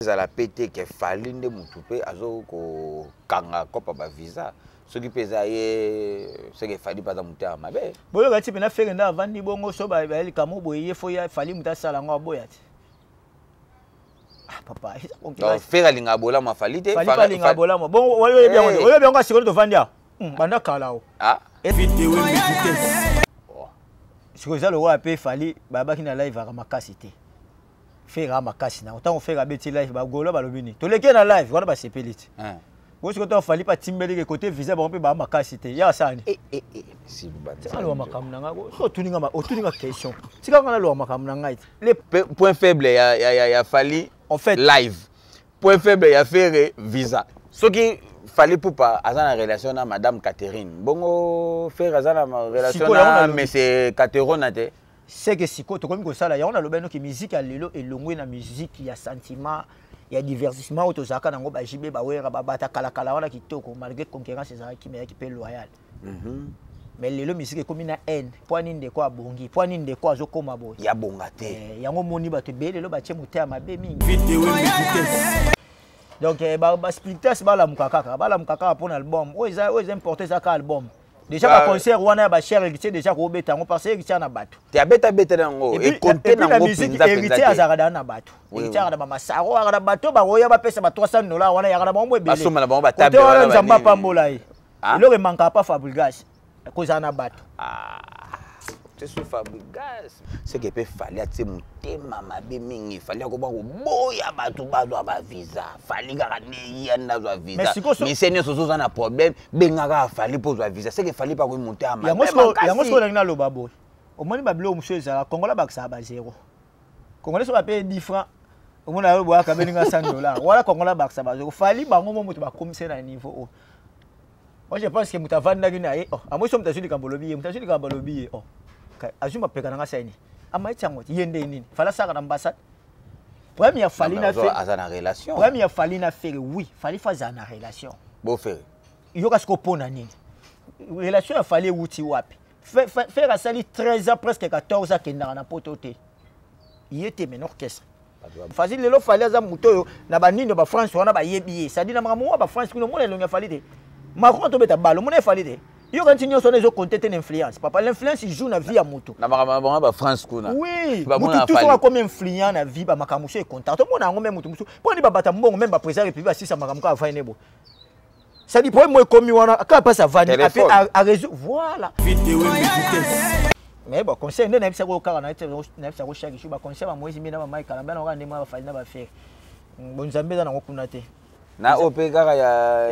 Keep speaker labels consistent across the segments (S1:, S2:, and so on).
S1: Ezala pe te ke Fally nde mutu pe azo ko kanga copa ba visa soki pe eza ye seke Fally pe aza motema mabe.
S2: Boyoka ti pena Ferre nde avandi bongo so ba ba likambo boye ye fo ya Fally mutu asala ngo aboya te. Ah papa, eza
S1: concurrence. Donc Ferre alinga bolamu ya Fally te.
S2: Fally pe alinga bolamu. Bongo oyebi yango te.
S1: Eh.
S2: Oyebi yango sikoyo tovandi awa. Banda kala o.
S1: Ah.
S3: Vite wembe vitesse.
S2: Oh. Sikoyo eza lokola pe Fally babaki na live aka makasi te. Ferre a makasi na ntango Ferre abeti live ba gaulois balobi nini toleki ye na live wana basepeli te bo sikoyo ntango Fally mpe atimbeli ke kote visa bango mpe baa makasi te ya asala nini
S1: eh, eh, eh,
S2: aloba makambo na ngai so otuninga otuninga question tika ngai naloba makambo na ngai
S1: te point faible ya, ya, ya, ya Fally
S2: en fait
S1: live point faible ya Ferre visa soki Fally Poupa aza na relation na madame Catherine bongo Ferre aza na relation na monsieur Caterona te
S2: C'est que sikoyo tokomi kosala yango nalobaki noki musique ya lelo elongwe na musique ya sentiment ya divertissement oyo tozalaka nango ba JB ba Werra ba bata kala kala wana kitoko malgré concurrence ezalaki mais eyaki mpe loyal mm -hmm. mais lelo musique ekomi na haine mpo ani ndeko abongi mpo ani ndeko azokoma boye
S1: ya bonga te
S2: eh, yango omoni bato ebele lelo batie motema mabe mingi donc eh, ba, ba spiritas balamuka kaka balamuka kaka mpo na album oyo eza oyo eza importe eza kaka album déjà ba concert wana ya ba cher héritier déjà kobeta yango parce que héritier na bato
S1: te abeta beta na yango ekonte na yango
S2: penza héritier azalaka da na bato héritier azalaka na ba masaro azalaka na bato bakoya bapesa ba 300 dollars wana yaka na bango ebele
S1: basomba na bango ba table
S2: wana nzambe apambola ye ah. eloko emankaka pa Fabregas kozala na bato
S1: ah. te so Fabregas seke mpe Fally atie motema mabe mingi Fally akoba koboya bato bazwa bavisa Fally kaka nde ye nde azwa visa mise nyonso ozoza na problème benga kaka Fally mpo ozwa visa seke Fally mpe akoki motema
S2: mabe yango sikoyo olingi naloba boye omoni babiloko mosusu ezala kongola bakisaka ba zero congolais soki ape 10 francs omona yo boyaka beninga 100 dollar wana kongola bakisa ba zero Fally bango mo moto bakomise na niveau oyo moi je pense que moto avandaki na ye oh, amoi so moto azwi likambo olobi ye moto azwi likambo alobi ye oh. Azwi mapeka na nga saini amaiti yango ye nde nini Fally asaka na ambassade problème ya Fally na
S1: Ferre aza na relation
S2: problème ya Fally na Ferre oui Fally fa aza na relation
S1: bo Ferre
S2: yoka siko pona nini relation ya Fally ewuti wapi Ferre asali 13 ans presque 14 akendaka na poto te ye te mais na orchestre Fally lelo Fally aza moto oyo na banini ba France wana bayebi ye sadi na makambo mwa ba France kuna omona elongi ya Fally te Macron tobeta balo omona ye Fally te yoka nti nyonso wana ezokonte te na influence papa l'influence joue na vie ya moto
S1: na makambo na bango ba France kuna
S2: oui moto tout soki akomi influent na vie bamakambo mosusu ekonta tomona yango me moto mosusu mpo nini babata mbongo meme baprésident république basisa makambo kaka avandi ne boye sadi problème moko ekomi wana kaka mpasi avandi ape aresout voilà mais bon conseil nde nayebisaka oyo kaka nayebisaka chaque jour baconseil ba Moïse mbi na bamai kalamba na kaka nde mwa bafali na bafere bonzambe eza nango kuna te
S1: na oyo mpe kaka ya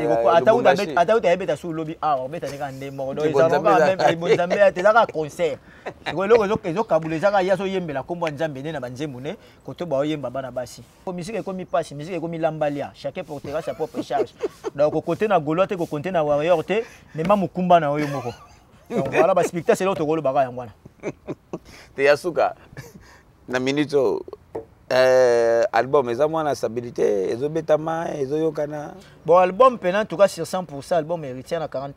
S2: ata uta ayebeta su lobi awa obeta nde kaka nde moko donc bonzambe ya te eza kaka concert sikoyo eloko ezokabula eza kaka ye azoyembela nkombo ya nzambe nde na banzembo ne koto baoyemba bana basi musique ekomi pasi musique ekomi lambalia chacun portera sa propre charge donc kokote na gaulois te kokonte na warrior te mema mokumba na oyo moko donc voilà baspectacle eloko tokolobaka yango wana
S1: te ya suka na minute oyo album eza mwana stabilité ezobetama ezoyokana
S2: bon album mpena en tout cas sur 100 album héritier na 40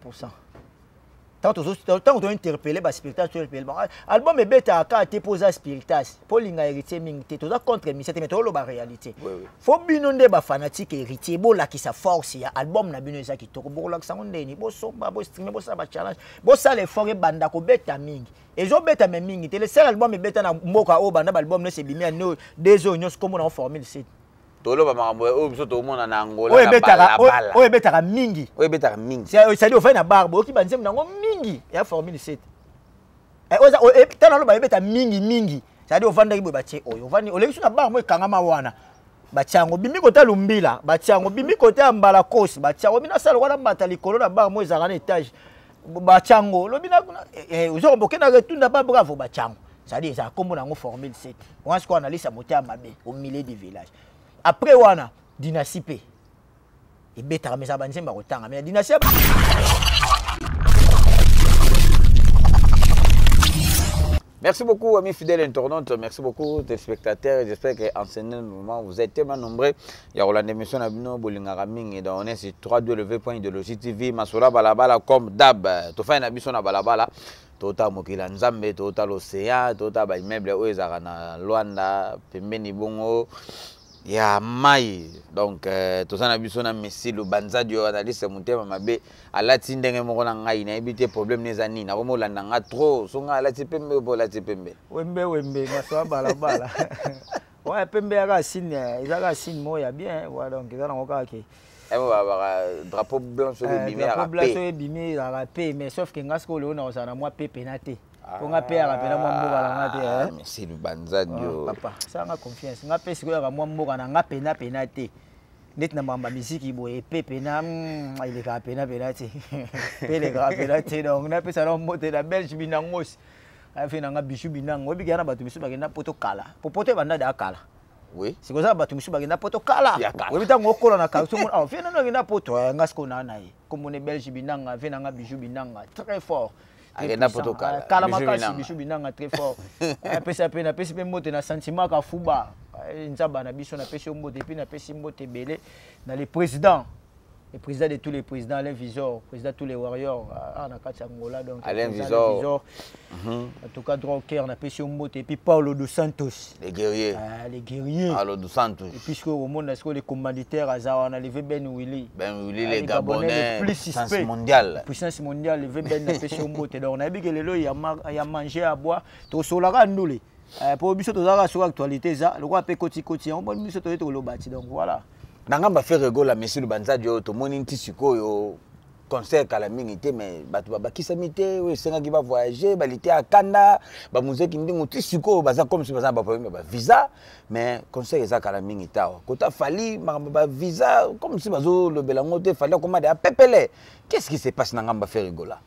S2: ntango tointerpele baspiritas tointerpele bango album ebetaka kaka te mpo oza spiritas mpo olinga héritier mingi te toza contre émission te mais toloba réalité fo bino nde bafanatike héritier bolakisa force ya album na bino eza kitoko bokolakisa yango ndeni bosomba bostreame bosala bachallenge bosala effort ebanda kobeta mingi ezobeta me mingi te le seul album ebeta na mboka oyo banda baalbum nyonso ebimi ya deux oyo nyonso kombo nango formule 7
S1: toloba makambo oyo biso tomona na Angola
S2: oyo ebetaka oyo ebetaka mingi
S1: oyo ebetaka mingi
S2: c'est-à-dire ofai na bar boyoki banzembo nango mingi ya formule 7 tala naloba ebeta mingi mingi c'est-à-dire ofandaki boye batie oyo ofandi oleki so na bar mo ekangama wana batia yango bimi kota lumbila batia yango bimi kota ya mbala kosi batia yango bino asala wana mbata likolo na bar mo ezalaka na étage batia yango olobi ozokomba okenda retunda ba bravo batia yango c'est-à-dire ezala nkombo na yango formule 7 wana sikoyo analyse ya motema mabe au milieu du village après wana dynastie mpe ebetaka mais ezala banzembo ya kotanga mais dynastie.
S1: Merci beaucoup, amis fidèles internautes. Merci beaucoup, téléspectateurs. J'espère qu'en ce moment, vous êtes tellement nombreux. Il y a Roland émission na bino bolingaka mingi. Donc, on est sur 3W.idéologie TV. Masolo balabala comme d'hab. Tofai na biso na balabala. Tota mokili ya Nzambe, tota l'océan, tota ba immeuble oyo ezalaka na Luanda, pembeni bongo. Ya mai. Donc toza na biso na Messi Lubanzadio, analyste motema mabe, alati ndenge moko na ngai, nayebi te problème ne eza nini, nakomolanda nga trop so ngai alati pembe oyo mpo alati pembe.
S2: Wembe wembe, maso ya balabala. Ouais, pembe yaka signe, eza kaka signe moko ya bien. Ouais, donc eza nango kaka ke
S1: emo balobaka drapeau blanc soki ebimi
S2: drapeau
S1: yaka
S2: blanc
S1: pe.
S2: Soki ebimi ezalaka pe, mais sauf ke nga sikoyo lelo nakozala na mwa pe pena te, mpo nga pe yaka pena mwa mboka na nga te, eh.
S1: Messi Lubanzadio.
S2: Ah, papa, sala nga confiance, nga mpe sikoyo yaka mwa mboka na nga pena pena te, neti na makambo ya miziki boye epe pena, elekaka pena pena te, mpe elekaka pena te. Donc napesa na mbote na Belge Binangosi, afe na nga Bijou Binango. Oyebi keya na bato misusu bakenda poto kala, po poto ebanda da kala. Sikoyo eza na bato misusu bakenda poto kala.
S1: Ya kala.
S2: Oyebi ntango okola na quartier, omona awa vie nano akenda poto, nga sikoyo naa na ye komona Belge Binanga, vie na nga Bijou Binanga, très fort, très
S1: Akenda
S2: puissant.
S1: poto kala.
S2: Kala
S1: Bijou
S2: makasi.
S1: Binanga.
S2: Bijou Binanga très fort. Apesa mpe, napesi mpe mbote na Sentiment Kafuba. Nzamba na biso, napesi yo mbote, et puis napesi mbote ebele na le président, le président de tous les présidents, Alain Visor, président de tous les warriors, ah, na kati ya Angola, donc
S1: Alain
S2: président.
S1: Visor.
S2: Visor. En tout cas, droit au cœur, napesi yo mbote, et puis Paulo dos Santos.
S1: Les guerriers.
S2: Ah, les guerriers.
S1: Paulo dos Santos.
S2: Et puis sikoyo omona sikoyo les commanditaires aza wana, le Ben Willy.
S1: Ben Willy,
S2: Ah,
S1: les
S2: les Gabonais,
S1: Gabonais,
S2: les plus
S1: puissance
S2: suspects.
S1: mondiale.
S2: Puissance mondiale, le Ben, napesi yo mbote. Donc nayebi ke lelo ya manger, ya boire, tosolaka ndule. Po biso tozalaka soki actualité eza lokola mpe kotikoti yango, boni biso toye tokoloba ti. Donc voilà.
S1: Na ngambo Ferre Gola, Messi Lubanzadio, oyo tomoni nti sikoyo concert kala mingi te, mais bato babakisami te oyo esengaki bavoyage, balite ya kanda bamuzeki ndingo ti sikoyo baza comme si baza na baproblème ya bavisa, mais concert eza kala mingi te. Awa kota Fally, makambo bavisa comme si bazolobela yango te. Fally akoma de apepele. Qu'est-ce qui se passe na ngambo Ferre Gola?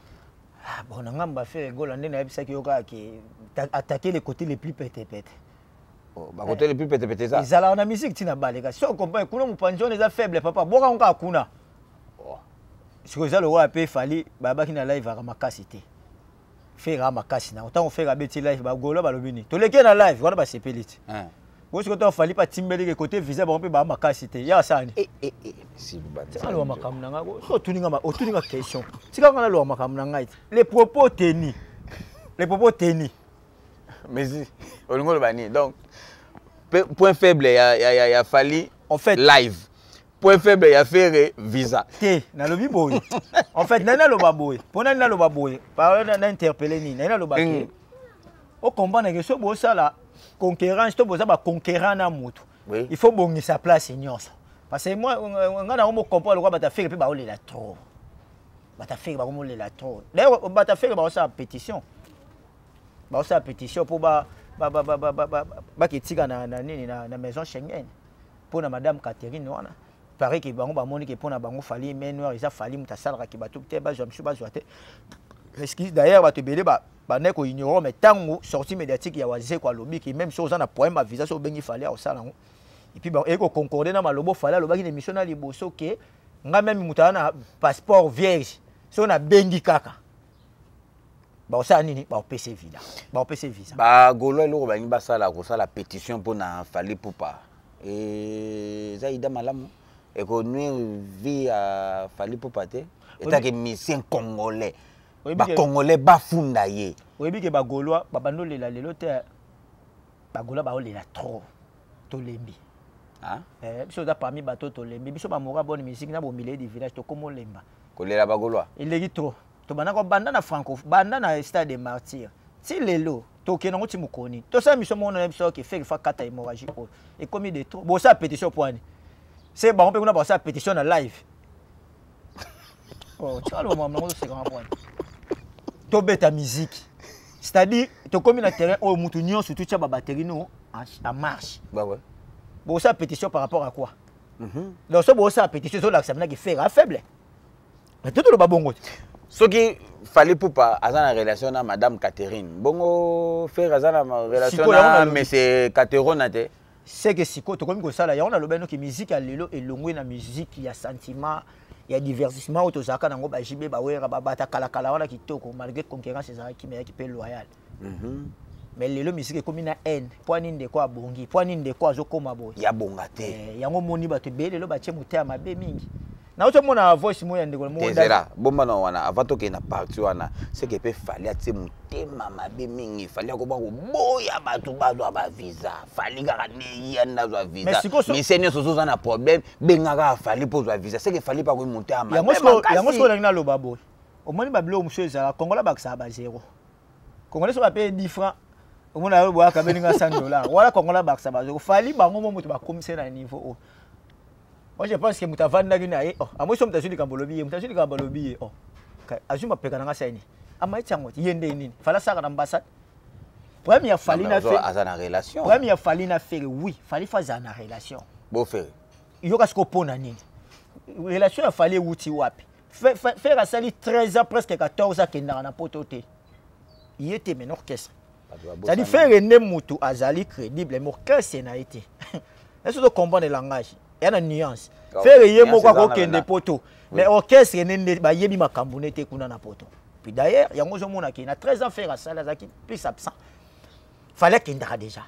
S2: Ah, bon, na ngambo Ferre Gola, nde nayebisaki yo kaka ke attaquer les côtés les plus petepete.
S1: Oh, bakote le plus petepete eza
S2: Ezalaka na musique ntina baleka so comprendre kuna mopanzi wana eza faible, papa, bwaka ngo kaka kuna.
S1: Oh.
S2: Sikoyo eza lokola mpe Fally babaki na live aka makasi te, Ferre aka makasi nango. Ntango Ferre abeti live, bagolo balobi nini? Toleki ye na live wana, basepeli te. Bo sikoyo ntango Fally mpe atimbeliki kote visa, bango mpe baa makasi te, ya asala nini?
S1: Eh, eh, eh, Messi Lubanzadio.
S2: Tika naloba makambo na ngai. So otuninga question, tika nga naloba makambo na ngai te. Les propos tenus, les propos tenus.
S1: Messi, olingi oloba nini? Donc point faible ya Fally,
S2: En fait,
S1: live, point faible ya Ferre, visa.
S2: Te, nalobi boye. En fait, nani naloba boye, mpo nani naloba boye, par na interpellé nini, nani naloba ke ocomprendre ke so bosala concurrence to boza baconquérant na motu, il faut bongisa place nyonso, parce que moi nga nango mocomprendre lokola bato Ferre mpe baolela trop, bato Ferre bakomolela trop. D'ailleurs, bato Ferre baosala pétition, baosala pétition mpo baketika na nini, na maison Schengen, mpo na madame Catherine wana. Paraît ke bango bamoni ke mpo na bango Fally main noire eza Fally, moto asalaka ke bato te bazwa, misu bazwa te. Excuse, d'ailleurs bato ebele bandaki koignore, mais ntango sortie médiatique ya Wazeko, alobi ke même so oza na problème ya visa, so obengi Fally, akosala yango. Et puis eye koconcorde na malobo Fally alobaki na émission na liboso ke nga même moto aza na passeport vierge, so nabengi kaka, bakosala nini? Bakopesa visa, bakopesa visa.
S1: Bagaulois, eloko balingi basala, kosala pétition mpona Fally Ipupa, eza idée malamu? Ekonuire vie ya Fally Ipupa te, etake musicien congolais, bacongolais bafunda ye?
S2: Oyebi ke bagaulois babandi olela lelo te. Bagaulois baolela trop, tolembi.
S1: Ah?
S2: Biso oza parmi bato tolembi, biso bamoka bonne musique na bomilieu du village, tokóma olemba.
S1: Kolela bagaulois?
S2: Eleki trop. Tobanda kobanda na franco, banda na stade de Martyr ti lelo, tokende yango ti mokoni tosala miso moko na biso ke Ferre fa kata hémorragie oyo ekomi de trop. Bosala pétition po ani se bango mpe kuna basala pétition na live. Oh, tika loba makambo nango, tosekanga po ani tobeta musique, c'est-à-dire tokomi na terrain oyo mutu nyonso tutya babatterie no en marche.
S1: Bah ouais.
S2: Bosala pétition par rapport à quoi? Donc so bosala pétition, ezolakisa minaki Ferre afaible, mais to toloba bongo te.
S1: Soki Fally Ipupa aza na relation na madame Catherine, bongo Ferre aza na relation
S2: Sikoyo, yango
S1: na
S2: nalobi.
S1: monsieur Caterona te?
S2: C'est que sikoyo tokomi kosala yango, naloba noki musique ya lelo elongwe na musique ya sentiment ya divertissement oyo tozalaka nango, baJB, bawera, babata kalakala wana kitoko, malgré concurrence ezalaki, mais eyaki mpe loyal. Mais lelo musique ekomi na haine. Mpo ani ndeko abongi, mpo ani ndeko azokóma boye?
S1: Ya bonga te.
S2: Yango omoni bato ebele lelo batie motema mabe mingi. Naozomona voice moko ya ndeko na moko.
S1: Tezela bomba na wana avant tokende na parti wana, seke mpe Fally atie motema mabe mingi. Fally akoba koboya bato bazwa bavisa. Fally kaka nde ye nde azwa visa.
S2: Mais sikoyo
S1: Mise nyonso ozoza na problème, bengaka Fally mpo ozwa visa. Seke Fally mpe akoki motema mabe
S2: Yango sikoyo
S1: makasi.
S2: Nalingi naloba boye: omoni babiloko mosusu ezala, Kongola bakisaka ba zéro. Congolais so bape 10 francs, omona yo boyaka beninga 100 $. Wana Kongola bakisa ba zéro. Fally, bango mo moto bakomise na niveau oyo. Moi, je pense que moto avandaki na ye, oh, amoi so moto azwi likambo olobi ye, moto azwi likambo alobi ye, oh, azwi mapeka na nga saini amaiti yango ye nde nini. Fally asalaka na ambassade. Problème ya Fally na Ferre
S1: Aza na relation.
S2: Problème ya Fally na Ferre, oui, Fally faut azala na relation.
S1: Bo Ferre.
S2: Yoka sikoyo, mpo na nini relation ya Fally ewuti wapi? Ferre asali 13 ans, presque 14 ans, akendaka na poto te, ye te, mais na orchestre. C'est-à-dire Ferre nde mutu azali crédible, mais orchestre na ye te. Est-ce que comprendre le langage ya na nuance? Ferre ye moko akokende poto, mais orchestre ne nde bayebi makambo ne te kuna na poto. Puis d'ailleurs, yango ozomona ke na 13 ans Ferre asali, azalaki plus absent. Fally akendaka déjà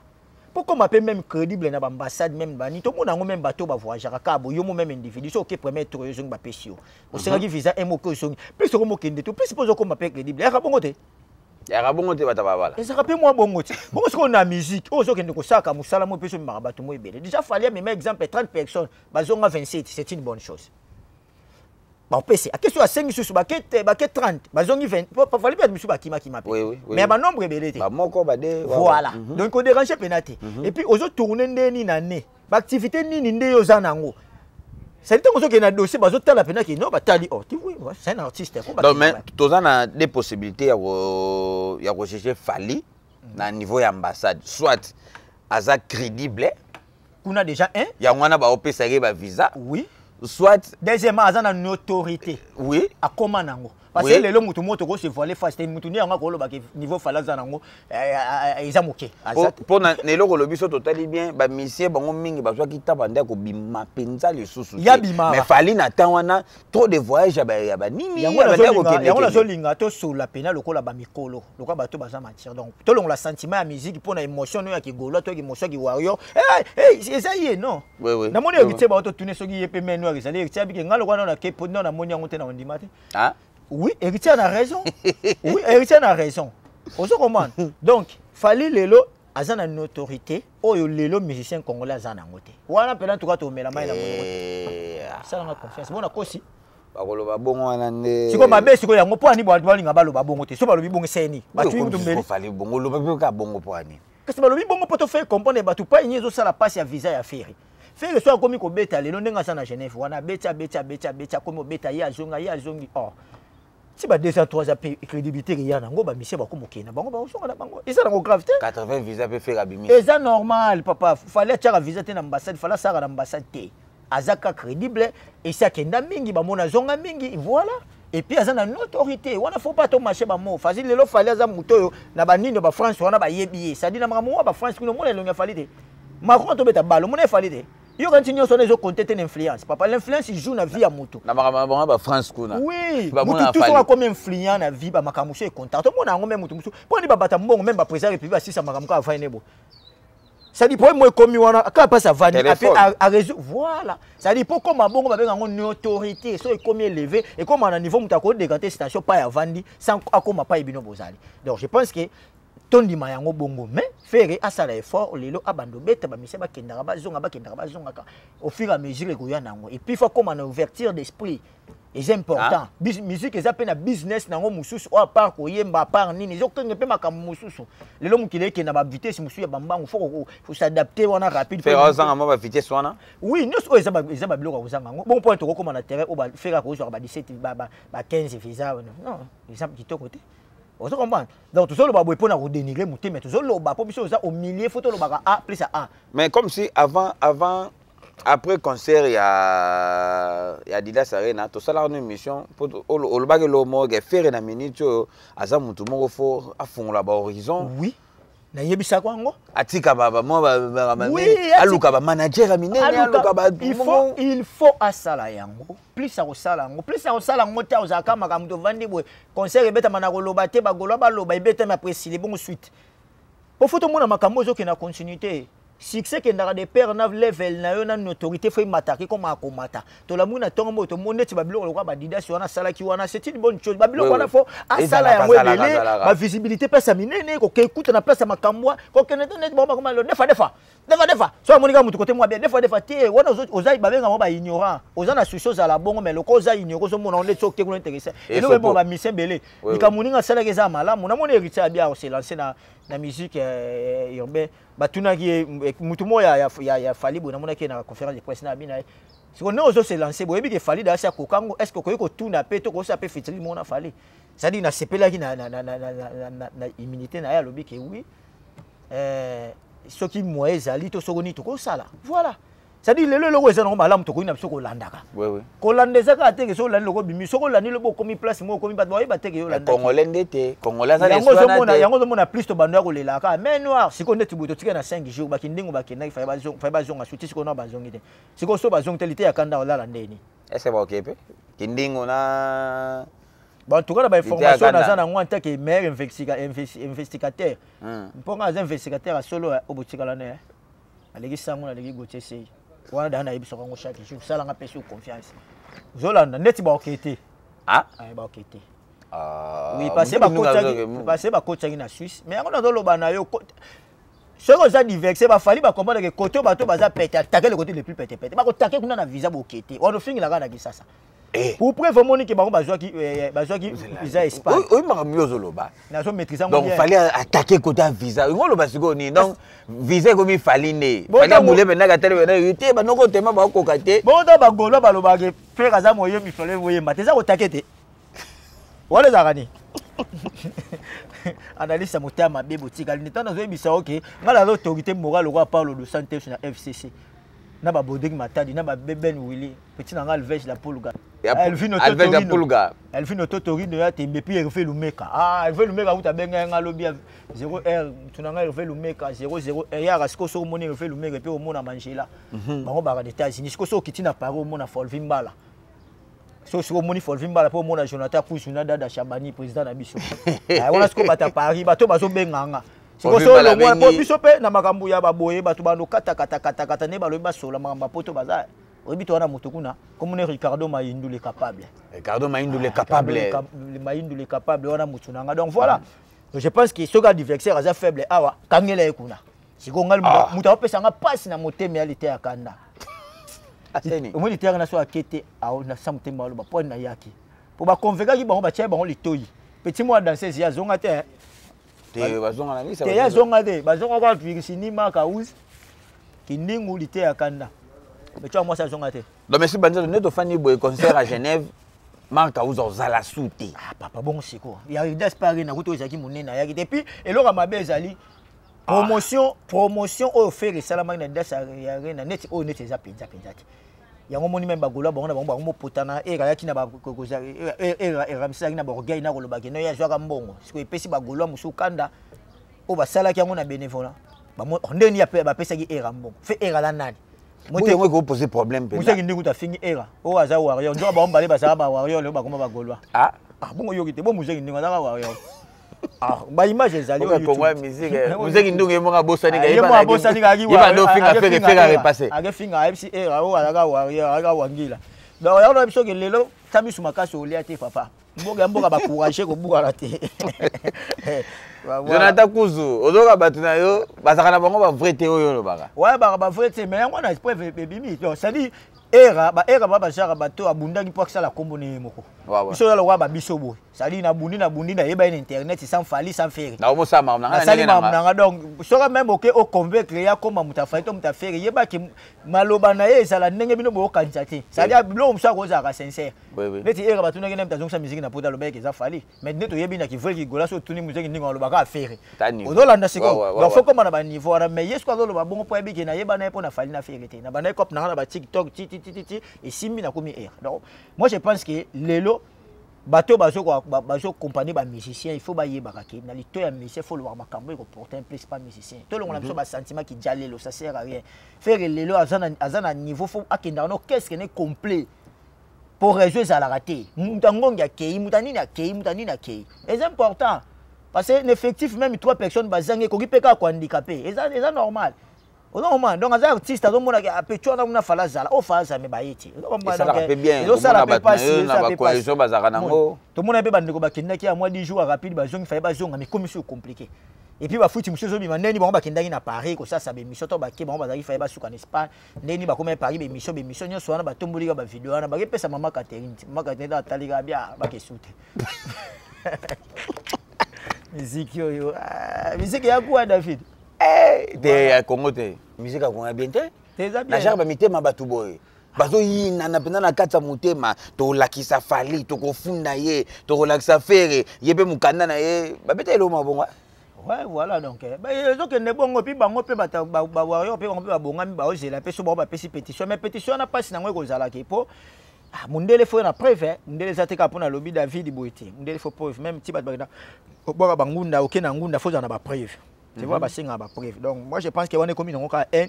S2: mpo koma mpe même crédible na baambassade, même bani tomona yango, même bato bavoyageaka kaka boye. Yo mo même individu, so oke premier tour, yo ozongi, bapesi yo, osengaki visa un moke, ozongi, plus okomokende to plus mpo ozokoma mpe crédible. Yaka bongo te.
S1: Yaka bongo te, bato babala.
S2: Ezalaka mpe mwa bongo te. Bongo sikoyo na musique oyo ozokende kosalaka mosala mo mpe ozomemaka bato mo ebele. Déjà Fally amema exemple 30 personnes, bazonga 27, c'est une bonne chose. Bapesi ake so asengi susu, bake te, bake 30, bazongi 20. Fally mpe misu bakimakima mpe, mais banombre ebele te.
S1: Bamoko bade.
S2: Voilà. Donc kodérange mpena te. Et puis ozotourne nde nini na ne baactivité nini nde yo oza nango. C'est ntango ozokende na dossier, bazotala mpena ke non, batali, oh, ti oui, c'est un artiste.
S1: Donc, mais toza na deux possibilités ya kojuger Fally na niveau ya ambassade: soit aza crédible
S2: kuna déjà un
S1: yango wana baopesaki bavisa, soit
S2: deuxièmement, aza na notoriété. Akóma nango parce que lelo motu moko tokose voiler face te. Motu nde yango akolobaka niveau Fally aza nango eza moke.
S1: Mpo na eloko olobi, so totali bien, bamusiciens bango mingi bazwaki ta banda ya kobima mpenza lisusu.
S2: Ya bima.
S1: Mais Fally na temps wana, trop de voyage ya banini.
S2: Yango nazolinga tosola pena lokola bamikolo, lokola bato baza matière. Donc tolongola sentiment ya musique mpo na émotion oyo ya kigaulois to émotion ya kiwarrior eza ye. Non, namoni Héritier, bao totune soki ye mpe main noire ezali. Héritier abike nga lokola nano nake po namoni yango te na ondima te. Oui, Héritier a raison. Oui, Héritier a raison. Ozo comprendre? Donc Fally lelo aza na notoriété oyo lelo musicien congolais aza nango te. Wana mpena tuka tomela mai na monoko te. Salanga confiance bona kosi.
S1: Bakoloba bongo wana nde.
S2: Sikoyo mabe sikoyo yango mpo ani bato balinga baloba bongo te? So balobi bongo, eseni batui mutu mbeli.
S1: Fally bongo, oloba mpe kaka bongo mpo ani?
S2: Kasi balobi bongo mpo tofaire comprendre bato pa ini ezosala mpasi ya visa ya Ferre. Ferre so akomi kobeta lelo ndenge aza na Genève wana, abeti, abeti, abeti, abeti, akomi kobeta, ye azonga, ye azongi, or ti ba 2 ans, 3 ans mpe crédibilité eya nango, bamusiciens bakomi okende na bango, bazonga na bango, eza nango grave te.
S1: 80 visa mpe Ferre abimisi.
S2: Eza normal, papa. Fally atiaka visa te na ambassade, Fally asalaka na ambassade te. Aza ka crédible, esi akenda mingi, bamona azonga mingi, voilà. Et puis aza na notoriété wana, faut pas tomarche bamo fasi. Lelo Fally aza moto oyo na banini bafrance wana bayebi ye, c'est-à-dire na makambo wana bafrance kuna, omona elongi ya Fally te. Macron tobeta balo, omona e Fally te. Yoka nti nyonso wana ezokonte te na influence, papa. L'influence joue na vie ya motu.
S1: Na makambo na bango bafrance kuna.
S2: Oui, motu tu soki akomi influent na vie, bamakambo mosusu ekonta. Tomona yango, me motu mosusu mpo nini babata mbongo, même baprésident république basisa makambo kaka avandi ne boye. C'est-à-dire problème moko ekomi wana kaka mpasi avandi arésout, voilà. C'est-à-dire mpo koma bongo, babenga yango notoriété. So ekomi élevé, ekóma na niveau moto akodécanter station pai avandi sans akóma pai bino bozali. Donc je pense que tondima yango bongo, mais Ferre asala effort lelo, abanda obeta, bamusiciens bakendaka, bazonga, bakendaka, bazongaka, au fur et à mesure ekoya nango. Et puis faut koma na ouverture d'esprit, eza important. Musique eza mpe na business nango mosusu oyo à part koyemba, à part nini, ezokenge mpe makambo mosusu. Lelo mokili ekende na bavitesse mosusu ya bambangu, faut s'adapter wana rapide.
S1: Ferre ozanga mwa bavitesse wana.
S2: Oui, nyonso oyo eza babiloko ya kozanga yango bongo mpona tokokóma na terrain oyo Ferre akozwaka ba 17, ba 15 visa. Non, eza kitoko te. Ozo comprendre? Donc tozoloba boye mpona kodénigrer motu, mais tozoloba mpo biso oza au milieu, faut tolobaka A plus A.
S1: Mais comme si avant après concert ya Adidas Arena, tosalaka no émission, olobaki eloko moko ke Ferre na minute oyo aza motu moko, faut afungola bahorizon.
S2: Oui, nayebisaka yango.
S1: Atika aluka bamanager ya minene, aluka.
S2: Il faut asala yango plus, akosala yango plus, akosala yango te. Ozalaka makambo tovandi boye, concert ebetama na koloba te, bagolo baloba, ebetami, après esili bongo suite. Po faut tomona makambo ezokende na continuité. Succès ekendaka de pair na level na yo na notoriété, faut emataka, ekomaka komata. Tolamuki na ntongo moyo, tomoni neti babiloko lokola badidasi wana asalaki wana, c'est une bonne chose. Babiloko wana faut asala yango ebele, bavisibilité place ya minene, kokei kuta na place ya makambo, kokende te neti bango bakoma lelo defa defa defa defa. So amoni kaka motu kote mwa bien defa defa te wana, oza babenga bango baignorant. Oza na susi, ozala bongo, mais loko oza ignorant, ozomona ngo neti oke kuna intéressé eloko ebongo bamisien ebele. Likambo ninga asalaki eza malamu. Namoni Héritier abia ose lance na musique urbain. Batunaki ye mutu moko ya Fally boye. Namonaki ye na conférence de presse na abi na ye. Siko ndenge ozo se lancer boyebi ke Fally dasi akokango, est ce que okoki kotuna mpe to kosala mpe featuring moko na Fally? C'est-à-dire nasepelaki na immunité na ye. Alobi ke oui, soki moyen ezali to soko nini tokosala. Voilà, c'est-à-dire lelo eloko eza nango malamu, tokoki na biso kolandaka. Kolanda eza kaka teke soki olandi loko obimi, soki olandi lobi okomi place moko, okomi bato bayeba teke yo olanda.
S1: Congolais nde te, Congolais aza
S2: yango ozomona, yango ozomona plus tobando ya kolelaka main noire. Sikoyo neti boye totikali na 5 jours, bakindingo bakendaki, faye bazonga suti. Sikoyo na bazongi te, sikoyo so bazongi te, lite ya kanda olala ndeni.
S1: Ese baoke mpe kindingo na
S2: Bon, en tout cas, na bainformation naza nango en tant que meilleur investigateur, mpo nga aza investigateur ya solo oyo botikala na aleki sango, naleki Gautier Sei wana. Daa nayebisaka yango chaque jour, salanga mpe sur confiance. Ozolanda neti baoke te, baoke te. Oui, parce que bakotiaki na Suisse, mais yango nazoloba na yo, soki oza diverse, bafali bacomprendre ke kote bato baza pete, atake le côté le plus pete pete, bakotake kuna na visa, boke te wana ofingelaka na Kisasa. Pour preuve, omoni ke bango bazwaki visa Espagne.
S1: Oyo makambo yo ozoloba.
S2: Nazo maîtrise
S1: yango. Donc Fally attaqué côté ya visa, ngo oloba sikoyo nini? Donc visa ekomi Fally nde Fally abule pendaka tele penda yo te, banoko tema bakokoka te.
S2: Bongo to bagolo balobaka frère aza moyembi, Fally moyemba te, eza kotake te wana. Ezalaka nini? Analyse ya motema mabe botikali nde ntango nazoyebisa oke ngai naza autorité morale lokola Paulo dos Santos na FCC na babodeki Matadi na babeben Willi petit na ngai Alves la Pulga. Elvino Totorino ya tembe, puis Hervé Lumeka. Ah, Hervé Lumeka kuta benga nga lobi 0 r tuna ngai Hervé Lumeka 00 r yaka. Sikoyo soki omoni Hervé Lumeka mpe omona Mangela, bango baka na États-Unis. Sikoyo soki okiti na Paris, omona Folvi Mbala. So soki omoni Folvi Mbala mpe omona Jonathan Kusu na Dada Shabani, président na biso wana. Sikoyo bato ya Paris, bato bazobenga nga sikoyo po biso mpe na makambo ya baboye, bato bando katakatakatakata nde balobi basola makambo ya poto. Baza oyebi to wana moto kuna komona Ricardo Mayindu le capable.
S1: Ricardo Mayindu le capable.
S2: Mayindu le capable wana motu na nga. Donc voilà, je pense que soki adversaire aza faible awa, kangela ye kuna. Sikoyo ngai moto akopesa nga mpasi na motema ya lite ya kanda. Omoi lite yaka na so ake te nasa motema aloba mpo nayaki mpo baconvaincaki bango, batiaki bango litoi. Petit mwa danseuse ye azonga te.
S1: Te, bazonga na misa.
S2: Te, ye azonga te, bazonga kwa Virginie Makaus Kindingu lite ya kanda, petit wa mwasi azonga te.
S1: Donc merci banzelo nde tofandi boye, concert à Genève, Mark Auza ozala su te.
S2: Ah papa, bongo sikoyo ya Ridas Paris na kutu ezalaki monene, ayaki te. Puis eloko ya mabe ezali promotion, promotion oyo Ferre esalamaki na Didas ya Arena neti oyo neti eza mpenza mpenza te. Yango moni meme bagoloa bango na bango bango mopotana ere ayaki na eramisaki na baorgueil na kolobaki no ye azwaka mbongo. Sikoyo epesi bagoloa mosusu kanda oyo basalaki yango na bénévolat ndeni bapesaki era mbongo fe era la nani.
S1: Yango ekopose problème.
S2: Mosaki ndenge kutu afingi era oyo aza warrior, nzoka bango mbale bazalaka ba warrior, lelo bakoma bagoloa. Ah bongo yoki te bo mosaki ndenge azalaka warrior. Ah, ba image ezali.
S1: Kongo ya musique, muzeki ndungu ye moko abosani.
S2: Ye moko abosani.
S1: Kaki ofinga Ferre, Ferre arepasse.
S2: Akefinga, ayebisi era oyo azalaka warrior, azalaka wangila. Donc yango na biso ke lelo ta misu makasi olia te papa, mboka ya mboka bacourage kobukana te.
S1: Jonathan Kuzu, ozoka bato na yo bazalaka na bango bavrai te oyo olobaka.
S2: Ouais, baka bavrai te, mais yango wana preuve ebimi. Donc c'est-à-dire era baera ba bajara bato abundaki mpo akisala nkombo na ye moko. Biso oza lokola babiso boye, c'est-à-dire nabundi nabundi nayeba ye na internet sans Fally, sans Ferre.
S1: Naomosala makambo na
S2: ngai. Nasali makambo na nga. Donc soki même oke oconvaincre ye akoma moto afali to moto afere, yebaki maloba na ye ezala ndenge bino boyokanisa te. C'est-à-dire biloko mosusu akozalaka sincère. Neti era batunaki nde moto azongisa musique na poto, alobaki eza Fally, mais nde toyebi na kivre kigola. So otuni muzeki ndenge alobaka afere, ozolanda sikoyo. Donc faut koma na baniveau wana, mais ye soki azoloba bongo mpo ayebi ke nayeba na ye mpo na Fally na Ferre te, na bandaki cope na nga na batiktok ti ti ti ti ti esimbi nakomi era. Donc moi je pense que lelo bato bazokompane bamusicien, il faut bayebaka ke na lito ya musicien faut olobaka makambo ekoporte un plus pas musicien. Tolongola biso basentiment kidja lelo, ça sert à rien. Ferre lelo aza na niveau faut akendaka no orchestre ne complet po réseau ezalaka te. Moto angongi akei, moto anini akei, moto anini akei, eza important parce que effectif même trois personnes bazangi ekoki mpe kaka kohandikape, eza normal. Ozomona, donc aza artiste, azomona apetu wana kuna fala azala oyo fala azala, me baye te.
S1: Esalaka mpe bien.
S2: Ezosala mpe
S1: komona bato na
S2: pasi.
S1: yo na
S2: Ezosala mpe pasi.
S1: Bacoalition bazalaka nango.
S2: Tomona mpe bandeko bakendaki ya mwa 10 jours rapide, bazongi, faye bazonga, mais komi so compliqué. Et puis bafuti mosusu ezobima ndeni bango bakendaki na Paris kosasa baémission to bake, bango bazalaki faye basuka na Espagne, ndeni bakomi ya Paris, baémission nyonso wana batomboli kaka bavideo wana, bakepesa mama Catherine ti. Mama Catherine atali kaka bia bakesu te. Miziki oyo, ah, miziki ya kuwa David.
S1: Eh, te, ya Congo te, musique ya Congo ya bien te.
S2: Te, eza
S1: Na
S2: bien.
S1: genre bamitema bato boye bazoyinana mpenza na kati ya motema. Tolakisa Fally, tokofunda ye, tokolakisa Ferre, ye mpe mokanda na ye babeta eloko mabongo.
S2: Ouais, voilà, donc ba ezokende bongo. Mpi bango mpe bato bawarrior mpe bango mpe babongami, baozela mpe so bango bapesi pétition. Mais pétition wana, mpasi nango ekozalaki mpo, ah, mondele faut na preuve, eh. Mondele eza te kaka mpo nalobi David boye te. Mondele faut preuve. Même ti bato bakenda obwaka bangunda, oke na ngunda, faut ozala na bapreuve, tu vois. Basengaka bapreuve. Donc moi, je pense que wana ekomi nango kaka un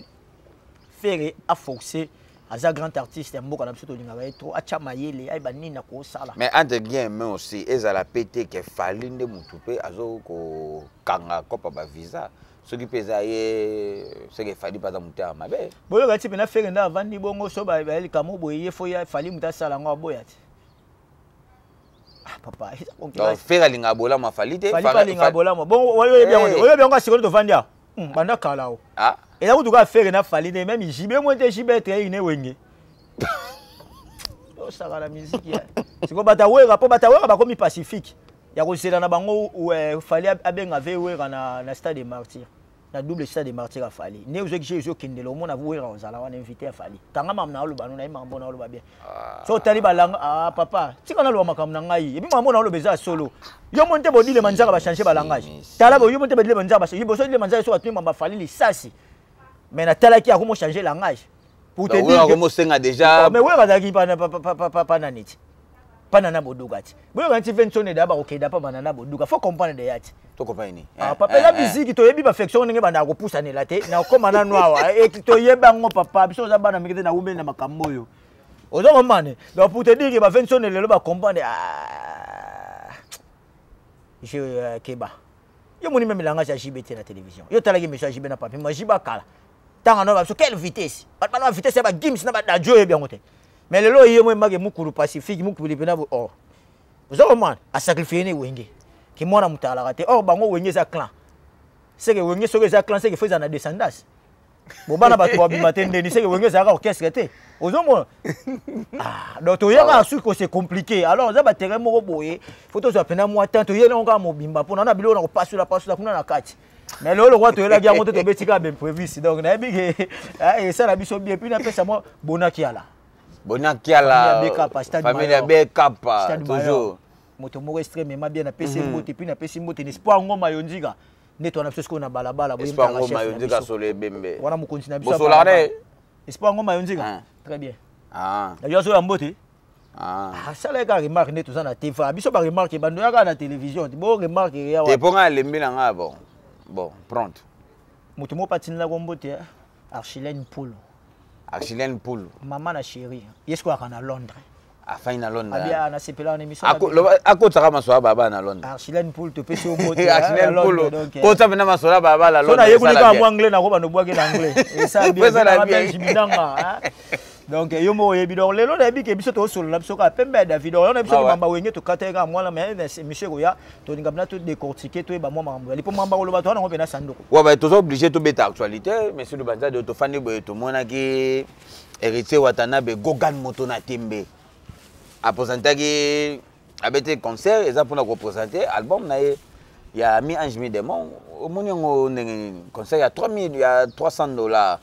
S2: Ferre aforcé. Aza grand artiste ya mboka na biso, tolingaka ye trop. Atya mayele, ayeba nini na kosala.
S1: Mais entre guillemets aussi, ezala pe te ke Fally nde motu mpe azokokanga kopa bavisa. Soki mpe eza ye, seke Fally mpe aza motema mabe.
S2: Boyoka ti mpena Ferre nde avandi bongo, so bayelika boye, ye faut ya Fally moto asala yango, aboya te. Ah papa, eza
S1: Donc
S2: concurrence.
S1: Ferre alingaka bolamu afali te.
S2: Fally mpe alingaka bolamu bongo. Oyebi yango te. Oyebi yango, sikoyo tovandi awa. Banda kala o eza kutu kaka Ferre na Fally te, même JB mo te. JB etre ine Wenge, tosaka na miziki ya sikoyo. Bato awera mpo bato awera bakomi pacifique ya kozela na bango. Fally abenga ve Wera na Stade de Martyr, na double Stade de Martyr. Afali nde ozoki je ezokendela, omona Wera ozala wana invité ya Fally. Kanga makambo na oloba no, naye makambo na oloba bien. So otali balanga, ah papa, tika naloba makambo na ngai. Epi makambo na oloba eza ya solo. Yo moni te bodilema nzaka bachange balangage. Tala bo, yo moni te bodilema nzaka bachange boso dilema nzaka so batuni mamba Fally lisasi. Mais natalaki akomo changer langage pour te
S1: Donc,
S2: dire
S1: oyo
S2: que
S1: akomosenga déjà.
S2: Oh, mais oyo bazalaki pa nani ti pa nana boduka ti boyoka nti Venson eda bakokenda pa banana boduka. Faut comprendre deya ti.
S1: Tokopa nini?
S2: Ah, papa, eza biziki. Toyebi bafection ndenge bandaka kopusanela te na okóma nanu awa. Toyebi yango papa, biso oza bana mike te na wumbeli na makambo oyo oza comprendre. Donc pour te dire que baVenson lelo bacomprendre, ah, je keba yo moni même langage ya JB te na télévision. Yo talaki émission ya JB na papi ma JB akala ntango ano babiso quelle vitesse, bato bana ba vitesse ya bagims na badajo, oyebi yango te. Mais lelo ye mo emake mokulu pacifique, mokulu mpena or oza komana asacrifie ne Wenge ki mwana moto alaka te. Or bango Wenge eza clan, seke Wenge soki eza clan, seke faut ezala na descendance. Bo bana bato babima te ndeni, seke Wenge ezalaka orchestre te. Ozomona, ah, donc toyaka suki ko c'est compliqué. Alors eza baterrain moko boye, faut tozwa mpena mwa temps, toyeli yango kaka mobimba mpona na biloko na kopasula pasula kuna na kati. Mais lelo lokwa toyelaki yango te, tobeti kaka baimpréviste. Donc nayebi ke, ah, esala biso bien. Puis napesa mwa bonakiala.
S1: Bonakiala.
S2: Famille ya BK, Stade
S1: Famille ya
S2: Mayor.
S1: BK.
S2: Stade
S1: Toujours.
S2: Mayor. Moto moko extrêmement bien, napesi mbote. Puis napesi mbote na Espoir Ngoma yo nzika nde towana biso sikoyo na balabala boye.
S1: Espoir
S2: Mutaka
S1: Ngoma
S2: chef
S1: yo
S2: na
S1: nzika
S2: biso.
S1: solo ebembe.
S2: Wana mokonzi na biso ya
S1: Bosolaka
S2: balabala.
S1: ne?
S2: Espoir Ngoma yo nzika. Très bien. Yo azoya mbote. Asala ye kaka remarque nde toza na tva biso, baremarque bando ya kaka na télévision te, bo remarque ya
S1: Te, mpo ngai alembi na ngai. Bon, pronto.
S2: Moto moko patinelako mbote, Archilène Polo.
S1: Archilène Polo.
S2: Mama na chéri, ye sikoyo aka na Londres.
S1: Afai na Londres.
S2: Abia nasepela na émission na bino.
S1: Akotaka masolo ya baba na Londres.
S2: Archilène Polo, topesi yo mbote
S1: Archilène
S2: na Londres,
S1: Polo.
S2: donc,
S1: Kota mpena masolo ya baba na
S2: so
S1: Londres.
S2: nayekoli
S1: Esala
S2: kaka
S1: bien.
S2: mwa anglais, nako bando bwaki na anglais, esa bien.
S1: Esala
S2: Ezalaka
S1: bien.
S2: belge binanga, hein. Donc yo moko oyebi. Donc lelo nayebi ke biso tozosolola biso kaka pembe ya David oyo na biso. Mamba Wenge tokata kaka mwana, mais na émission ekoya tolinga mpena todécortique, toyeba mwa makambo yali mpo mamba koloba towana yango mpena sanduku.
S1: Ouais, bah, toza obligé tobeta actualité. Monsieur Lubanzadi, tofandi boye, tomonaki Héritier Watanabe Gogan moto na tembe apresentaki, abeti concert eza mpona kopresente album na ye ya Mi Ange Mi Démon. Omoni yango ndenge nini? Concert ya 3000, ya 300 $,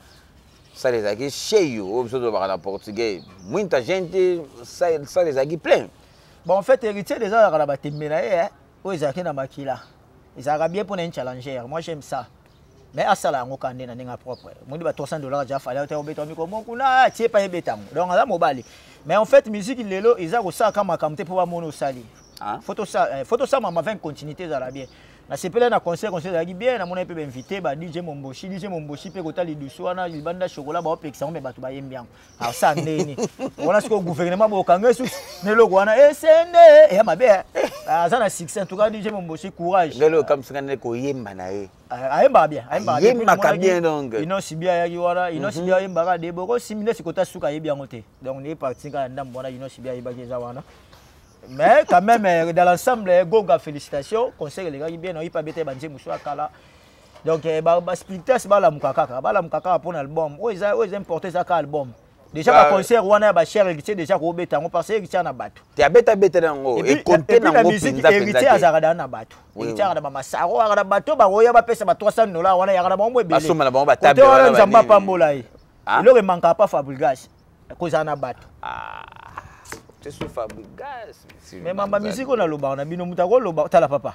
S1: salle ezalaki cheio, oyo biso tolobaka na portugais, muita gente, salle ezalaki plein.
S2: Bon, en fait, Héritier déjà azalaka na batembe na ye, eh, oyo ezalaki na makila, ezalaka bien mpona ye challenger. Moi, j'aime ça, mais asala yango kaka nde na ndenge propre. Moni ba 300 $ ja Fally te obeta mikro mo kuna atie pa ebeta yango. Donc aza mobali, mais en fait, musique lelo eza kosalaka makambo te mpo bamona osali. Faut tosala mama 20 continuité, ezala bien. Nasepela na concert, concert ezalaki bien. Namona mpe bainvité ba DJ Momboshi, DJ Momboshi mpe kota lidusu wana libanda chocolat baopekisa yango, me bato bayembi yango. Asala ndeni wana sikoyo? Gouvernement bokanga esusu na eloko wana esende eya mabe. Aza na succès, en tout cas DJ Momboshi, courage.
S1: Lelo okamwisaka nde koyemba na ye.
S2: Ayembaka bien, ayembaka
S1: bien. Ayembaka bien donc.
S2: Innoss'B ayaki wana, Innoss'B ayembaka Deboko Simi nde sikota suka, ayebi yango te. Donc ne parti kaka ndambo wana Innoss'B ayebaki eza wana. Mais quand même, dans l'ensemble, Goga, félicitations, concert elekaki bien, oyi pa bete banzembo so akala. Donc ba spiritas balamuka kaka, balamuka kaka mpona album. Oyo eza importé, eza ka album. Déjà ba concert wana ya ba cher Héritier déjà kobeta yango parce que Héritier na bato.
S1: Te, abeta beta yango ekonte nango
S2: mpenza. Héritier azalaka da na bato. Héritier azalaka na bamasaro, azalaka na bato bakoya bapesa ba 300 $ wana, yaka na bango ebele.
S1: Basomba na bango batable.
S2: Wana Nzambe apambola ye. Eloko emankaka pa Fabregas, kozala na bato. Mais mamba musique oyo nalobaka na bino, moto akoloba: tala papa,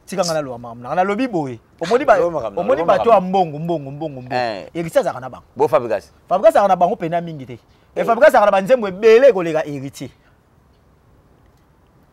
S2: tikanga naloba makambo nanga. Nalobi boye, omoni bato ya mbongo, mbongo, mbongo, mbongo, Héritier azalaka na bango.
S1: Bo Fabregas.
S2: Fabregas azalaka na bango mpena mingi te. Fabregas azalaka na banzembo ebele koleka Héritier.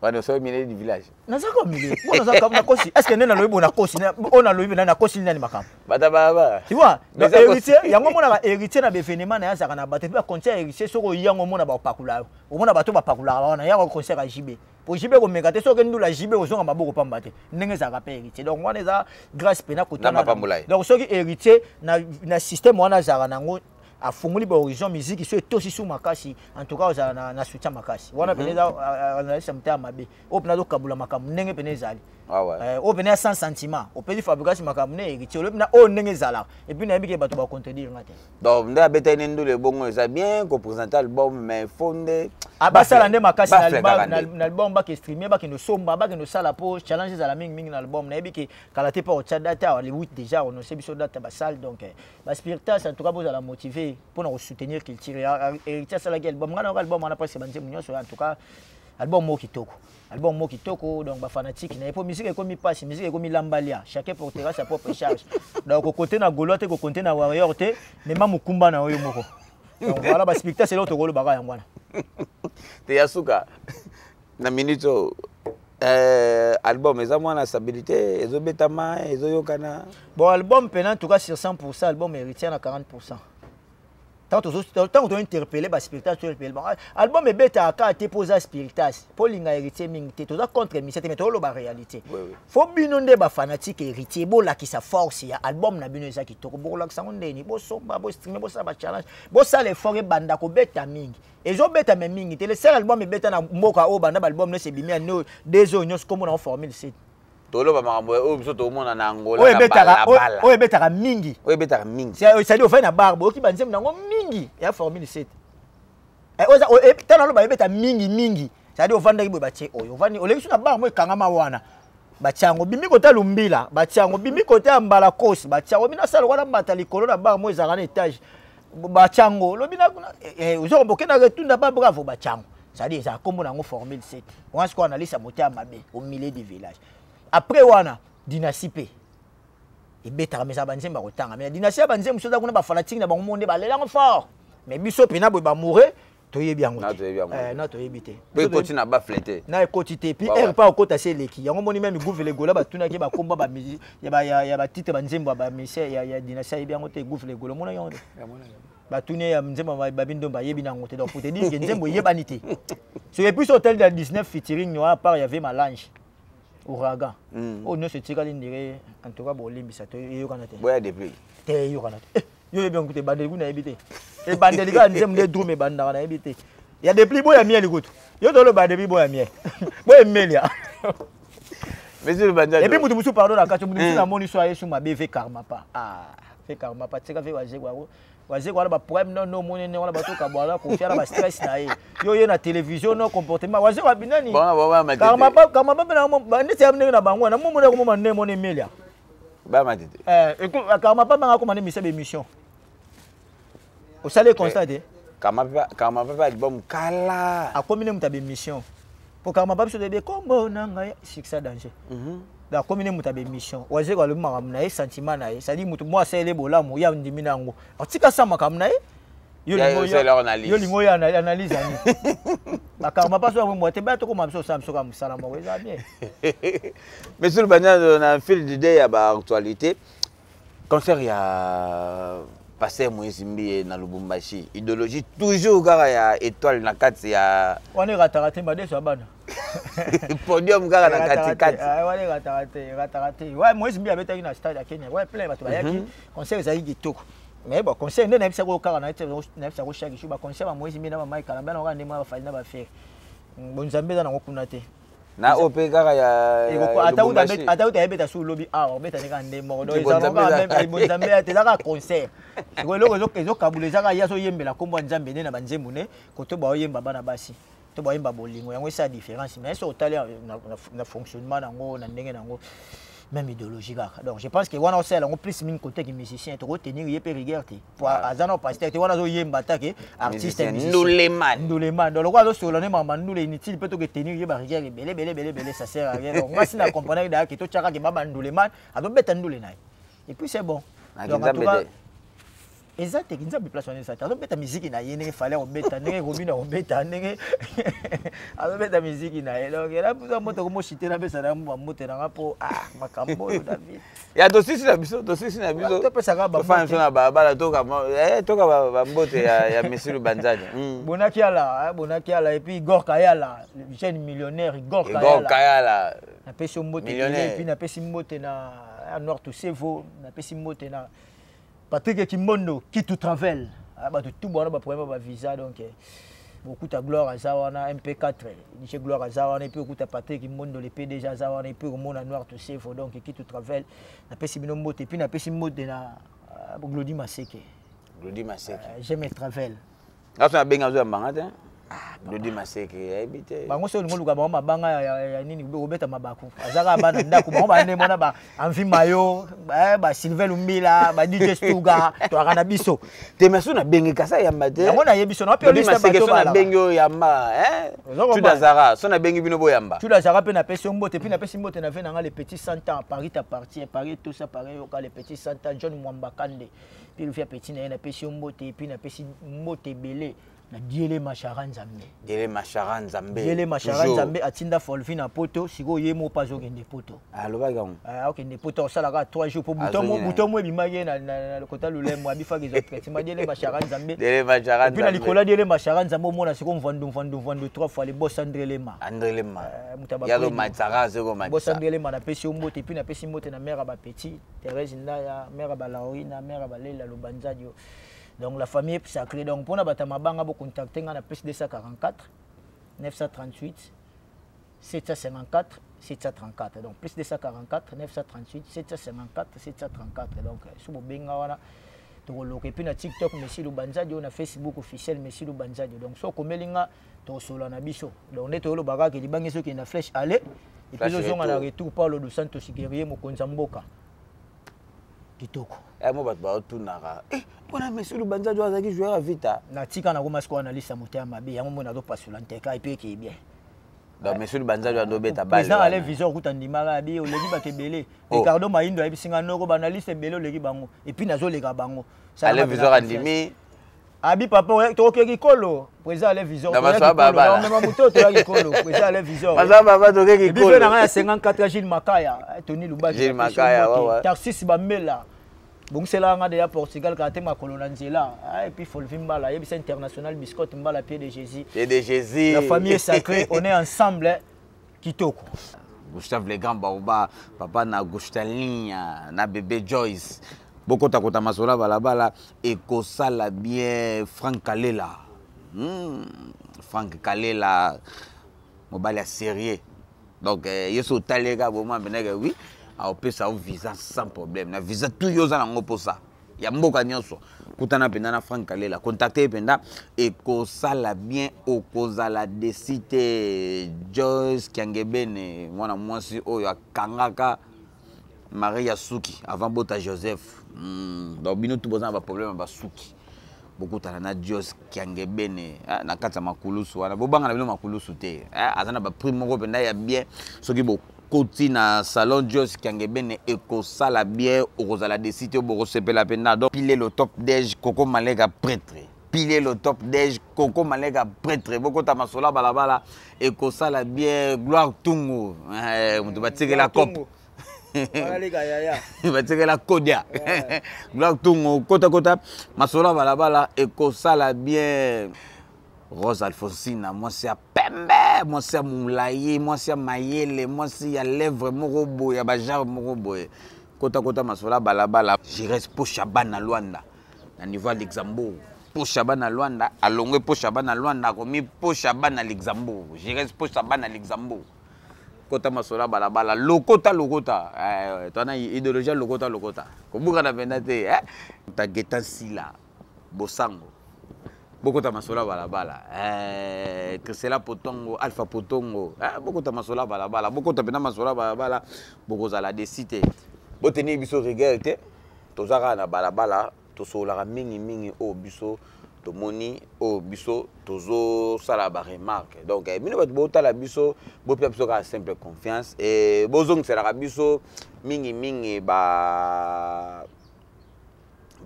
S1: Wana osala milieu du village.
S2: Nazaka milieu po nazaka nakosi. Est ce que nde nalobi boye, nakosi? Oyo nalobi mpena, nakosi nani makambo?
S1: Bata baba.
S2: Tu vois, donc Héritier yango omonaka, Héritier na baévénement na ye azalaka na bato. Et puis baconcert ya Héritier, soki oyi yango, omona bapakula yo, omona bato bapakulaka wana yaka concert ya JB. Po JB komeka te, soki ndula JB ozonga maboko pamba te, ndenge ezalaka mpe Héritier. Donc wana eza grâce mpena kotana. Donc soki Héritier na système wana azalaka nango, afungoli bahorizon musique so etosi su makasi. En tout cas ozala na soutien makasi wana pene. Eza analyse ya motema mabe oyo mpena azokabula makambo ndenge pene ezali, oyo pene ya sans sentiment. Opesi Fabregas makambo ne Héritier, olobi na oyo ndenge ezalaka. Et puis nayebi ke bato bacontredire nga te.
S1: Donc nde abetaki ne ndula ebongo, eza bien koprésente album, mais fo nde
S2: basala nde makasi na album, bake streamer, bakende osomba, bakende osala mpo challenge ezala mingimingi na album. Nayebi ke kala te mpo otya date awa, le 8 déjà ononce biso date ya basale. Donc baspiritas, en tout cas bozala motivé mpona kosoutenir culture. Héritier asalaki album, ngai nayoka album wana presque banzembo nyonso. En tout cas album moko kitoko, album moko kitoko. Donc bafanatike na ye, mpo musique ekomi mpasi, musique ekomi lambalia, chacun portera sa propre charge. Donc kokonte na Gaulois te, kokonte na Warrior te, mema mokumba na oyo moko. Donc voilà, baspiritas, eloko tokolobaka yango wana.
S1: Te, ya suka na minute oyo, album eza mwana stabilité, ezobetama, ezoyokana?
S2: Bon, album mpena, en tout cas sur 100, album Héritier na 40. Ntango tointerpele baspiritas, tointerpele bango, album ebetaka kaka te mpo oza spiritas, mpo olinga Héritier mingi te. Toza contre émission te, mais toloba réalité. Fo bino nde bafanatike Héritier bolakisa force ya album na bino eza kitoko. Bokolakisa yango ndeni? Bosomba, bostreamer, bosala bachallenge, bosala effort ebanda kobeta mingi. Ezobeta me mingi te. Le seul album ebeta na mboka oyo banda baalbum nyonso ebimi ya no deux oyo nyonso, kombo nango Formule 7.
S1: Toloba makambo oyo biso tomona na Angola.
S2: Oyo ebetaka mingi.
S1: Oyo ebetaka mingi.
S2: C'est-à-dire ofai na bar, boyoki banzembo nango mingi ya Formule 7. Tala, naloba ebeta mingi mingi, c'est-à-dire ovandaki boye, batie oyo, ovandi, oleki so na bar mo ekangama wana, batia yango. Bimi kota Lumbila, batia yango. Bimi kota ya Mbala Kosi, batia yango. Bino asala wana, mbata likolo na bar mo ezalaka na étage, batia yango. Olobi ozokomba, okendaka etunda ba bravo, batia yango. C'est-à-dire ezala nkombo nango Formule 7 wana. Sikoyo analyse ya motema mabe au milieu du village. Après wana Dynastie mpe ebetaka, mais ezala banzembo ya kotanga. Mais Dynastie ya banzembo mosusu eza kuna, bafanatike na bango mo nde balelango fort. Mais biso mpena boye bamoure toyebi yango te, na toyebi te.
S1: Po ekoti na bafle te.
S2: Na ekoti te. Puis r pa okota se eleki yango. Moni même Gouve Legola, batunaki bakomba ya batitre banzembo ya bamusicien ya Dynastie, ayebi yango te. Gouve Legola, omonaki yango te? Batuni ya nzembo Babi Ndombe, ayebi nango te. Donc pour te dire que nzembo eyebani te. So et puis so hotel ya 19 featuring wana, part ya ve Malange, Ouragan, oyo nyonso etikali ndire. En tout cas bolimbisa to eyokana te.
S1: Boya depuis.
S2: Te, eyokana te. Yo yebi yango te. Ebandeli kuna nayebi te, ebandeli kaka nzembo nde drum ebandaka, nayebi te. Ya depuis boya miel kutu, yo toloba depuis boya miel, boya emelia.
S1: Monsieur Banjado.
S2: Et puis mutu musu, pardon, na kati mutu musu namoni so aye su mabe ve karma pa. Ah, ve karma pa, tika ve Wazekwa. Wazekwa wana ba problème non non moni ne wana bato kabwala kofia na ba stress na ye. Yo ye na télévision no comportement Wazekwa binani.
S1: Bon bon bon.
S2: Karma pa, karma pa na mo neti ya ndenge na bango na mo mo na ko mo ne mo ne melia.
S1: Ba matete.
S2: Eh, écoute, karma pa banga ko mane misa émission. Osali constat te.
S1: Karma pa album kala.
S2: Akomi ne muta émission. Po karma pa biso de kombo na ngai succès danger. Donc akomi ne moto ya bémission. Wazekwa alobi makambo na ye, sentiment na ye, c'est-à-dire moto mo asaleli bolamu, ya ndimi na yango, atika sa makambo na ye. Yo lingo oyo analyse ani bakarma mpaso yango mwa te, baya tokoma biso osala biso kaka mosala moko eza bien.
S1: Monsieur Lubanya, na fil d'idée ya baactualité, concert ya Pasteur Moïse Mbiye na Lubumbashi, idéologie toujours kaka ya étoile na kati ya
S2: wana erataka te, madeso ya bana.
S1: Podium kaka na kati kati.
S2: Wana erataka te, erataka te. Ouais, Moïse Mbiye abetaki na stade ya Kenya, ouais, plein bato bayaki. Concert ezalaki kitoko, mais bon, concert nde nayebisaka oyo kaka nayebisaka chaque jour, baconcert ba Moïse Mbiye na bamai Kalamba na kaka nde mwa bafali na bafere bonzambe eza nango kuna te.
S1: Na oyo mpe kaka ya
S2: Ata uta ayebeta su lobi awa, obeta nde kaka nde moko. Donc bonzambe ya te, eza kaka concert. Sikoyo eloko ezokabula eza kaka ye azoyembela nkombo ya Nzambe nde na banzembo ne koto baoyemba bana basi to bayemba bolingo, yango esala différence. Mais so otali na fonctionnement nango, na ndenge nango, même idéologie kaka. Donc je pense que wana osala yango plus mingi côté ki musicien, tokotenir ye mpe rigueur te po aza na pasteur te. Wana azoyemba take artiste.
S1: Nduleman.
S2: Nduleman. Donc lokola azosola ne makambo ndule inutile mpe tokotenir ye barigueur ebele ebele ebele ebele, ça sert à rien. Donc nga si na comprendre daya ke totyaka ke baba nduleman azobeta ndule na ye et puis c'est bon.
S1: Donc en tout cas
S2: eza te Nzambe place wana eza te. Azobeta miziki na ye ndenge Fale akobeta, ndenge Robino akobeta, ndenge azobeta miziki na ye. Donc ela mposa moto komoshite napesa na bambote nanga mpo ah, makambo oyo David.
S1: Ya tosisi na biso, tosisi na biso.
S2: Topesaka.
S1: Tofanda biso na balabala, toka bambote ya Messi Lubanzani.
S2: Bonakiala, Bonakiala, et puis Igor Kayala, jeune millionnaire Igor
S1: Igor Kayala.
S2: Napesi yo mbote. Et puis napesi mbote na Noir Tosevo, napesi mbote na Patrick Kimbondo, Kitu Travel, bato tu wana baproblème bavisa. Donc bokuta Gloire aza wana, MP4 DJ Gloire aza wana, et puis okuta Patrick Kimbondo, le PDG aza wana, et puis omona Noir Tosevo. Donc Kitu Travel, napesi bino mbote. Et puis napesi mbote na Glodi Maseke.
S1: Glodi Maseke.
S2: J'aime Travel.
S1: Nga so nabengi, azoyambanga te. Glodi Maseke ayebi te.
S2: Bango so olingi oluka bango mabanga ya nini, kobeta mabaku, aza kaka bana ndako. Bango bande mona ba Envi Mayo, ba Sylvain Lumbila, ba DJ Stuga, toaka na biso.
S1: Te, mais so nabengi kasi ayamba te.
S2: Yango nayebi so nape.
S1: Glodi Maseke, so nabengi oyo yamba. Tuda Zara, so nabengi bino boyamba.
S2: Tuda Zara mpe napesi yo mbote. Mpe napesi mbote na ve nanga le petit 100 ans, Paris t'appartient, Paris tout ça, Paris yoka le petit 100 ans, John Mwamba Kande, mpe lufia petit na ye, napesi yo mbote. Epuis napesi mbote ebele na Diele Mashara Nzambe.
S1: Diele Mashara Nzambe.
S2: Diele Mashara Nzambe atinda Folvi na poto. Sikoyo ye moko azokende poto.
S1: Alobaki yango.
S2: Akende poto, asalaka 3 jours po buto mo ebimaki ye na kota lolemo abifaki ezwa traitement. Diele Mashara Nzambe.
S1: Diele Mashara.
S2: Et puis na likolo ya Diele Mashara Nzambe, omona sikoyo mvandu mvandu mvandu trois fois le boss André Lema.
S1: André Lema yalomatisaka azokomatisa.
S2: Boss André Lema, napesi yo mbote. Et puis napesi mbote na mare ya bapetit Thérèse Ndaya, mare ya balaurina, mare ya balela Lobanzadio. Donc la famille est sacrée. Donc mpona bato ya mabanga, bocontacte nga na plus 244 938 754 734. Donc plus 244 938 754 734. Donc so bobenga wana, tokoloka. Et puis na TikTok Messi Lubanzadio, na Facebook officiel Messi Lubanzadio. Donc so okomeli nga, tokosola na biso. Donc nde toyoloba kaka libangi soki na flèche aller et puis ozonga na retour. Paulo dos Santos guerrier, mokonzi ya mboka kitoko.
S1: Mo bato baotunaka mpona Messi Lubanzadio azalaki joueur ya Vita.
S2: Natika nakoma sikoyo analyse ya motema mabe, yango moi nazopasula nteka et puis ekei bien.
S1: Donc Messi Lubanzadio andobeta.
S2: Président Alain Visor kuta ndimaka abi oleki bato ebele. Ricardo Mayindo ayebisinga noko baanalyste ebele oleki bango et puis nazoleka bango.
S1: Alain Visor andimi.
S2: Abi papa tokokeki kolo, président Alain Visor. Mema moto toyaki kolo, président Alain Visor.
S1: Baba tokeki
S2: kolo na ngai ya 54, Gilles Makaya, Tony Lubaki.
S1: Gilles Makaya.
S2: Tarsis Bamela, bongiselaka nga deya Portugal kaka te, makolo na nzela. Et puis Folvi Mbala, yebisa international Biscotte Mbala, pied de Jésus.
S1: Pied de Jésus.
S2: La famille est sacrée, on est ensemble, kitoko.
S1: Gustave le Grand Baoba, papa na Gustalinia na bébé Joyce, bokotakota masolo ya balabala ekosala bien. Frank Kalela, Frank Kalela, mobali ya sérieux. Donc ye so otali ye kaka boma mpeneke, oui, aopesa yo visa sans problème. Na visa tu yo oza nango mposa ya mboka nyonso, kutana mpenza na Frank Kalela, contacte ye mpenza, ekosala bien, okozala déçu te. Joyce Kiangebene, mwana mwasi oyo akangaka Marie ya suki avant bota Joseph. Donc bino tu boza na baproblème ya basuki, bokutana na Joyce Kiangebene na kati ya makulusu wana. Bobanga na bino makulusu te, aza na baprix moko mpenza ya bien. Soki bokoti na salon Joyce Kiangebene, ekosala bien, okozala déçu te, bokosepela mpenza. Donc pile le top dej Koko Maleka prêtre, pile le top dej Koko Maleka prêtre, bokota masolo ya balabala ekosala bien. Gloire Tungu, moto batikela cope. Batikela kodia. Gloire Tungu, kota kota masolo ya balabala ekosala bien. Rose Alphonsine, mwasi ya pembe, mwasi ya molai, mwasi ya mayele, mwasi ya lèvre moko boye, ya bagenre moko boye. Kota kota masolo ya balabala. Jires Pochaba na Luanda, na niveau ya Luxembourg. Pochaba na Luanda, alongwe Pochaba na Luanda, akomi Pochaba na Luxembourg. Jires Pochaba na Luxembourg. Kota masolo ya balabala, lokota lokota. Twana idéologie ya lokota lokota. Kobukana mpenza te, eh? Tageta Sila, Bosango. Bokota masolo ya balabala. Christela Potongo, Alpha Potongo. Bokota masolo ya balabala. Bokota mpenza masolo ya balabala. Bokozala desi te. Boteni biso rigueur te. Toza kaka na balabala, tosololaka mingi mingi oyo biso tomoni, oyo biso tozosala ba remarque. Donc bino bato botala biso, bopesa biso kaka simple confiance et bozongiselaka biso mingi mingi ba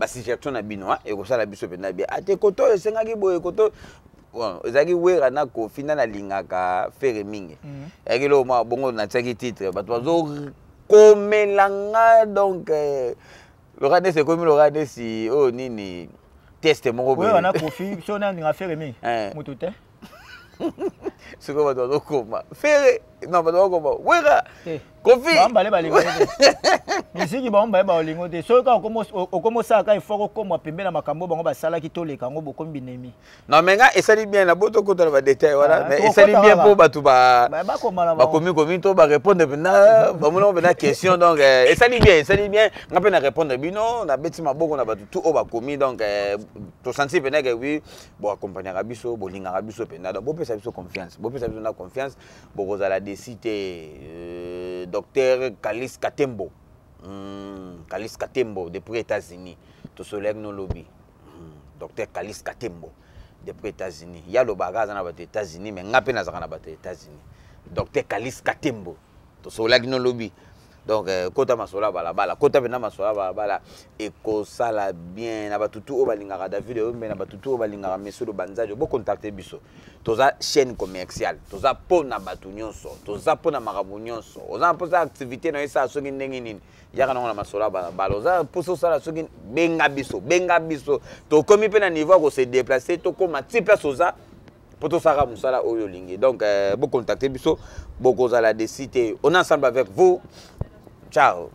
S1: suggestion na bino, hein, ekosala biso mpenza bien. Ate koto oyo esengaki boye, koto bon, ezalaki Wera na Kofi nda nalingaka Ferre mingi. Ezalaki eloko moko bongo natiaki titre, bato bazokomela nga. Donc Laurent Desi ekomi Laurent Desi oyo nini test moko boye.
S2: Wera na Kofi, so na ninga Ferre mingi. Mutu te.
S1: Sikoyo bato bazokoma Ferre, non, bato bazokoma Wera.
S2: Te.
S1: Kofi.
S2: Bambale balingo te. Misiki bambale balingo te. Soki kaka okomo osala kaka effort okoma pembe na makambo bango basalaki toleka yango bokomi binemi.
S1: Non, mais nga esali bien na boto kota na ba détail wana,
S2: Ah,
S1: mais
S2: tokota
S1: esali bien
S2: kaka.
S1: po bato ba
S2: Ba, bakoma na bango.
S1: bakomi komi to ba répondre na bamona mpe na question. Donc esali bien, esali bien. Nga mpe na répondre bino, na beti maboko na bato tout oyo bakomi. Donc tosentir mpenza ke oui, bo accompagnaka biso, bolingaka biso mpenza. Donc bopesa biso confiance, bopesa biso na confiance, bokozala desi te. Docteur Kalis Katembo, Kalis Katembo depuis États-Unis, tosololaki no lobi. Docteur Kalis Katembo depuis États-Unis, ya lobaka aza na bato États-Unis, mais nga mpe nazalaka na bato États-Unis. Docteur Kalis Katembo, tosololaki no lobi. Donc kota masolo ya balabala, kota mpenza masolo ya balabala ekosala bien na bato tu oyo balingaka David Oyombe, na bato tu oyo balingaka Mesolo Banzadio. Bocontacte biso, toza chaîne commerciale, toza mpo na bato nyonso, toza mpo na makambo nyonso. Oza na mposa activité na yo esala soki ndenge nini, yaka nango na masolo ya balabala. Oza mposa osala soki, benga biso, benga biso. Tokomi mpe na niveau ya kose déplacer, tokóma ti place oza po tosalaka mosala oyo olingi. Donc bocontacte biso, bokozala desi te. On est ensemble avec vous. Ciao.